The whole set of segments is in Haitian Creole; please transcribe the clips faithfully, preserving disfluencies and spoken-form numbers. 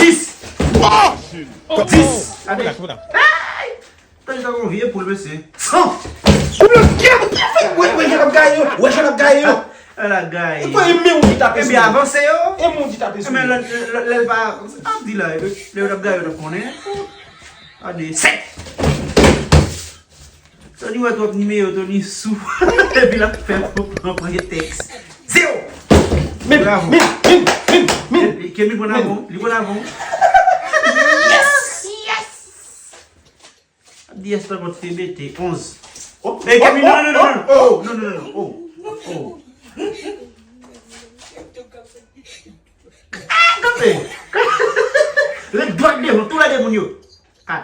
Dis! Dis! Ade! Tande sa gon vye poul, mesye. San! Wè, wè, jan l ap gaye yo! Wè, jan l ap gaye yo! Ala gaye. E men ou ki tape sou li. Ebyen, avanse yo. E men ou ki tape sou li. Ebyen, lè, lè, lè l pa, ap di la, lè yo t ap gaye yo t ap konnen. Ade, sèt! Tony wè twòp nimewo, Tony sou. Epi l ap fè pran, pran pretèks. Zewo! Min, bravo. Min, min, min, min. Kemi pran avon, li pran avon. Yes! Yes! Ap di yes pa kont T B T, onz. Oh, Ey, Kemi, oh, non, non, non, oh, non, non, oh, non, non, non, oh, oh. Ah, kanpe! Lè dwat devan, tou lè de moun yo. Kat.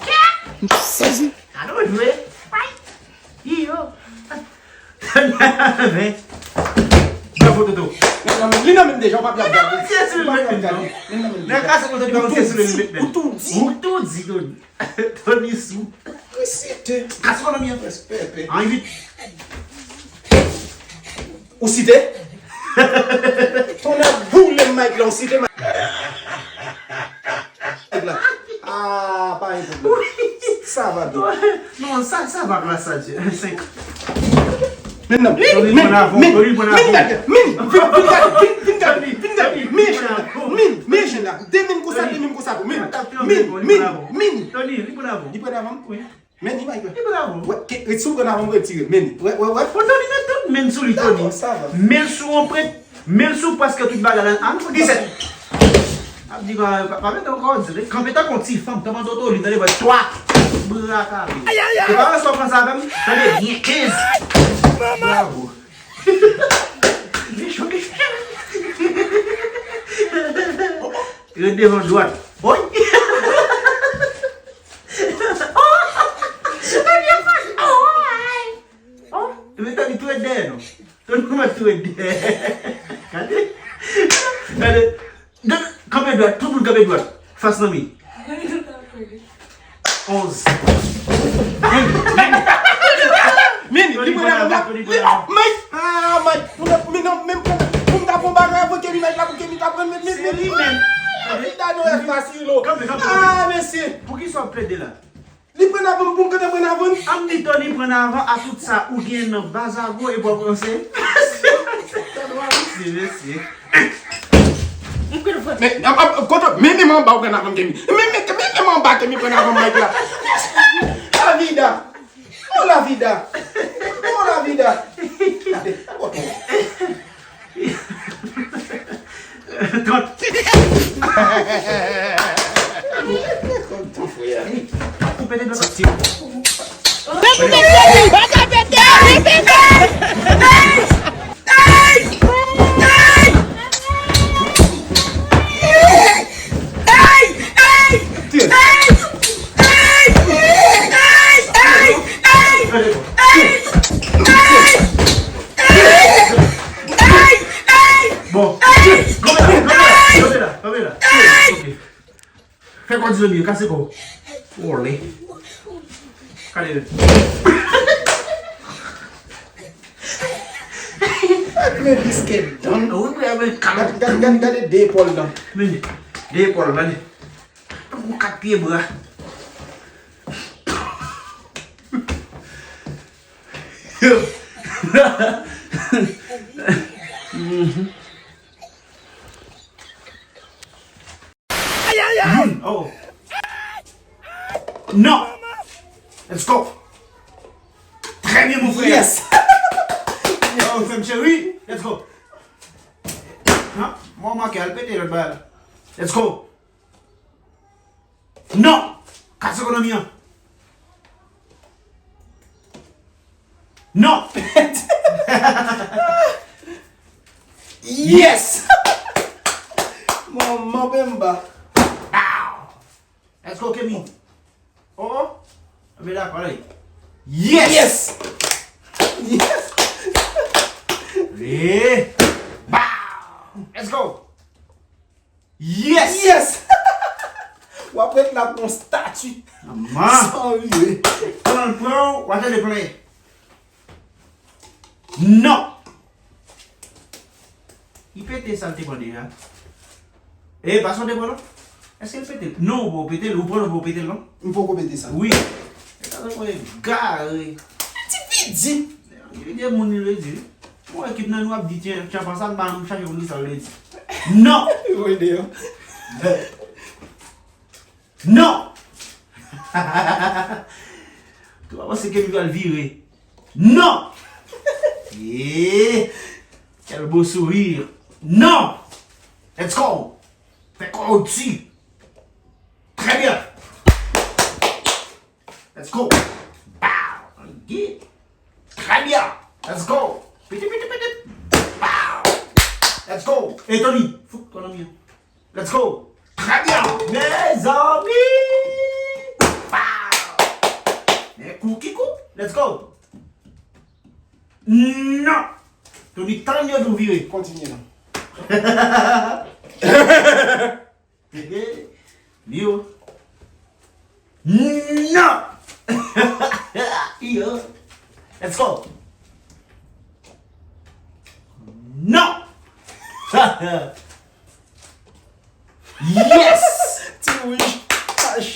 Kat! M sezi. Alo, jwe. Iyo. Ven. Bravo, Toto. Li nan men m deja, w pa pral gade. Li nan men m deja. Nan kase kote li pa konn se sou li met men. Ou tou di. Ou tou di, Tony. Tony sou. Resete. Kase kote li an. Respè, pè. An uit. Ou site? Tonnè boule Mike la, ou site Mike la. Ah, pa gen pwoblèm. Sa va byen. Non, sa, sa va gras a Dye. Senk. Men non, men, men, men, men, vin gade, vin, vin gade, vin, vin gade, vin gade, men jen la, men, men jen la, de men konsa, de men konsa tou, men, men, men, men. Tony, li pran avon. Li pran avon? Wi. Men ni Mike la. Li pran avon. Wè, ke, si w pran avon, retire, men, wè, wè, wè. Bon, Tony, met tout men sou li, Tony. Dakò, sa va. Men sou yon prèt, men sou prèske tout bagay la. An, disèt. Ap di pa, pa, pa mete ankò, di, kanpe tankou yon ti fanm, tankou yon totoli, tande, wè, twa. Bra kale. Ay, ay, ay. E pa rès w ap pran sa avè m, tande, byen, kenz. Bravo. Li cho, li cho. Ret devan dwat. Oy! Oh! Ebyen, pa, oh! Oh! Ebyen, Tony, tou ret dèyè, non. Tony, kòman tou ret dèyè? Gade. Gade. Gade. Kanpe dwat. Tout moun kanpe dwat. Fas nan mi. Onz. Mini, li pran la, Mike. Ah, Mike. Pou mwen, mwen, mwen, pou mwen ta pran bagay avè Kemi, Mike la, pou Kemi ta pran, men, men, men. Ah, vida no es fácil. Kanpe, kanpe, kanpe. Ah, mesye. Poukisa w ap plede la? Li pran avan m, pou m gentan pran avan m. An di Tony pran avan a tout sa ou gen nan baz a vo epi w ap ranse. Mesye, mesye. Men, ap, ap, kote, men, men, men anba ou pran avan m, Kemi. Men, men, men, men anba Kemi pran avan m, Mike la. La vida. Oh, la vida. Oh, la vida. Gade, kote. Trant. Ou pete dlo. Soti. Bon. Kanpe la, kanpe la, kanpe la, kanpe la. Ok. Fè kò di zanmi yo, kase kò. Wòlè. Kale yo. Men biskèt dan. Wi, wi, men kale. Gade, gade, gade, gade de epòl dan. Men, de epòl, gade. Tankou kat pye bra. Youn, oh. Non. Let's go. Très bien, mon frère. Yes. Yo, frè m cheri. Let's go. Hein? Mwen manke al pete lòt bal. Let's go. Non! Kase ekonomi an. Non! Yes! Manman Bemba. Bow! Let's go, Kemi. Oh, oh. Mwen dakò, ale. Yes! Yes! Yes! Vle. Bow! Let's go! Yes! Yes! W ap ret la pou yon stati. Manman! San vire. Pran l, pran w, w a tande plen. Non! Li pete sa l te pran deja. E pa sa w te pran non? Èske l pete l? Non, ou poko pete l. Ou pran l, ou poko pete l non? M poko pete sa. Wi. E sa w pran gare. Ti pidi. Li de moun li vle di. Bon, ekip nan nou ap di tyen, tyen pa sa, m pa m chache konn ki sa l vle di. Non! Voye deyò. Non! Tou pa panse ke li pral vire. Non! Eh! Quel beau sourire! Non! Let's go! Fè kò w di! Très bien! Let's go! Bow! Get! Très bien! Let's go! Piti, piti, piti! Bow! Let's go! Hey, Tony! Fout kò nan mi an. Let's go! Très bien! Mezanmi! Pow! Men kou ki kou! Let's go! Non! Tony, tann yo di w vire. Kontinye non. Yo. Non! Yo. Let's go! Non! Yes! Ti wouj. Ach.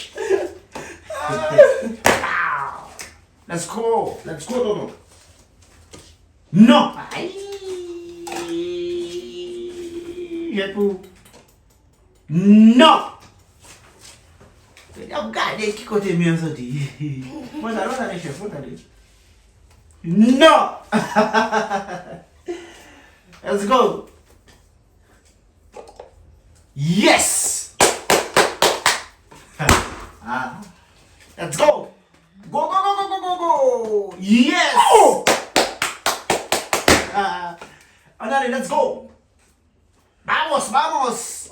Let's go! Let's go, tonton! Non! Ay! Jèt pou. Non! N ap gade ki kote men an soti. Mwen, tande, tande, chèf, mwen, tande. Non! Let's go! Yes! Ah. Let's go! Go, go, go, go, go, go, go! Yes! Oh! Ah. Ann ale, let's go! Vamos, vamos!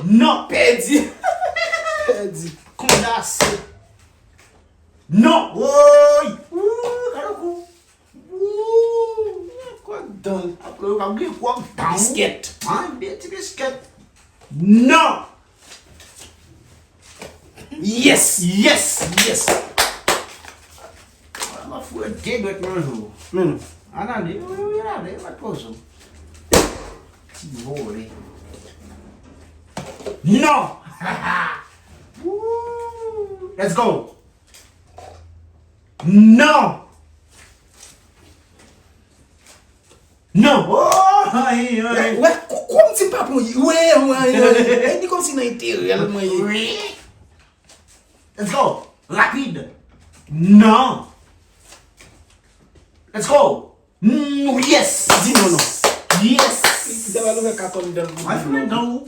Non, pèdi. Pèdi. Kondase. Non, woy. Wou, gade kou. Wou, kwak dan. Apre yo ka gen kwak dan. Biskèt. An, de ti biskèt. Non. Yes, yes, yes. Mwen fou de dwèt nan jou. Men non. Ann ale, wi, wi, ale, mèt poze w. Ti vole. Non! Woo! Let's go! Non! Non! Oh! Ay, ay. Wè, kou, kou m di pa pou wi, wi, wi, wi. E di kòmsi nan enterè l mwen ye. Wi. Let's go! Rapid! Non! Let's go! Mm, yes! Di non, non. Yes! Li ta pral ouvè kat an dan l pou di non. Mwen foumen dan ou.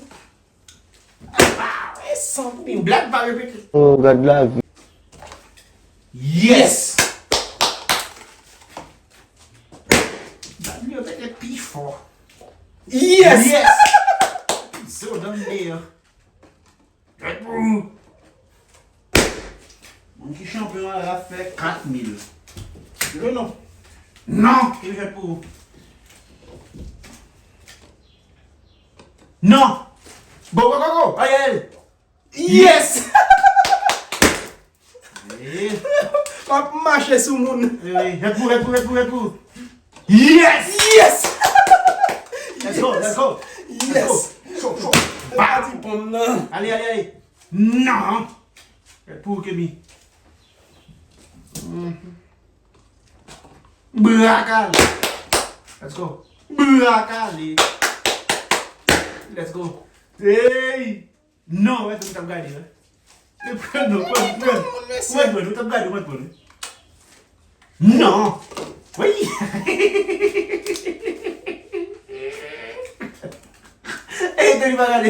Ah, e san pou ou. Blag pa repete. Oh, gad lavi. Yes! Blag yo pete pi fò. Yes! Yes! Zo dan m deyò. Red pou ou. Moun ki chanpyon an la fè kat mil. Vre non? Non, ki jwèt pou ou. Non. Go, go, go, go. Ay, ay. Yes! Eh. M ap mache sou moun. Eh, red pou, red pou, red pou, red pou. Yes! Yes! Let's go, let's go. Let's go. Yes! Cho, cho. Pati pon nan. Ale, ale, ale. Non. Red pou ou, Kemi. Mhm. Bra kale. Let's go. Bra kale. Let's go. Hey! Non, wè, tout ap gade, wè. Mwen pran non, mwen pran. Mwen pran, ou t ap gade, mwen pran. Non. Wi. Ey, Tony pa gade.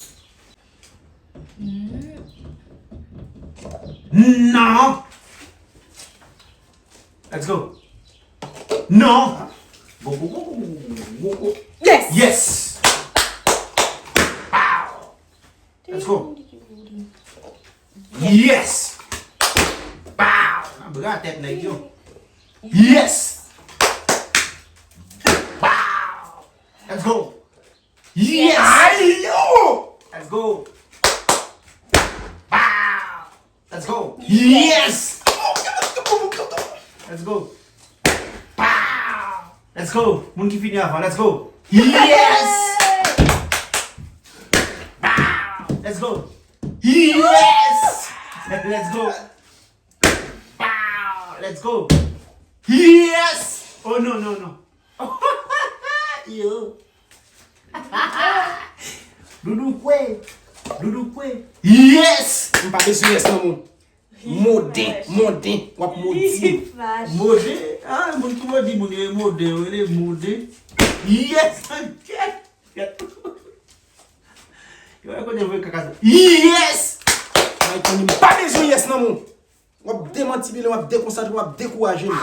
Non. Let's go. Non. Go, go, go, go, go, go, go. Yes. Yes. Pow. Let's go. Yes. Pow. Nan bra tèt nèg yo. Yes. Pow. Let's go. Yes. Ay, yo. Let's go. Pow. Let's go. Yes. Let's go. Pow. Let's go. Moun ki fini avan. Let's go. Yes. Let's go. Yes! Let's go. Pow! Let's go. Yes! Oh non, non, non. Yo. Doudou kwe. Doudou kwe. Yes! M pa bezwen yes nan moun. Moden, moden, w ap modi. Moden? Ah, moun ki modi moun yo, e moden, yo rele moden. Yes! Kèt, kèt. Yo, e kote voye kaka sa. Yes! Mike Tony, m pa bezwen yes nan moun. W ap demantibilen, w ap dekonsantre, w ap dekouraje m.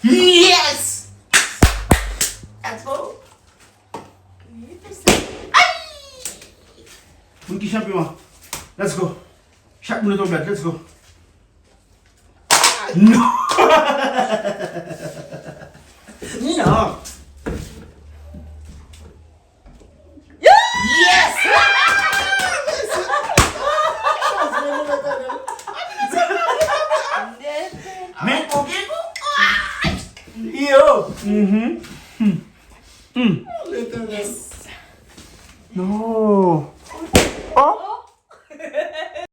Yes! Let's go! Moun ki chanpyon an. Let's go. Chak moun nan yon bèt. Let's go. Non. Non. Yes! Men, yo. Mhm. Hmm. Hmm. Yes. No.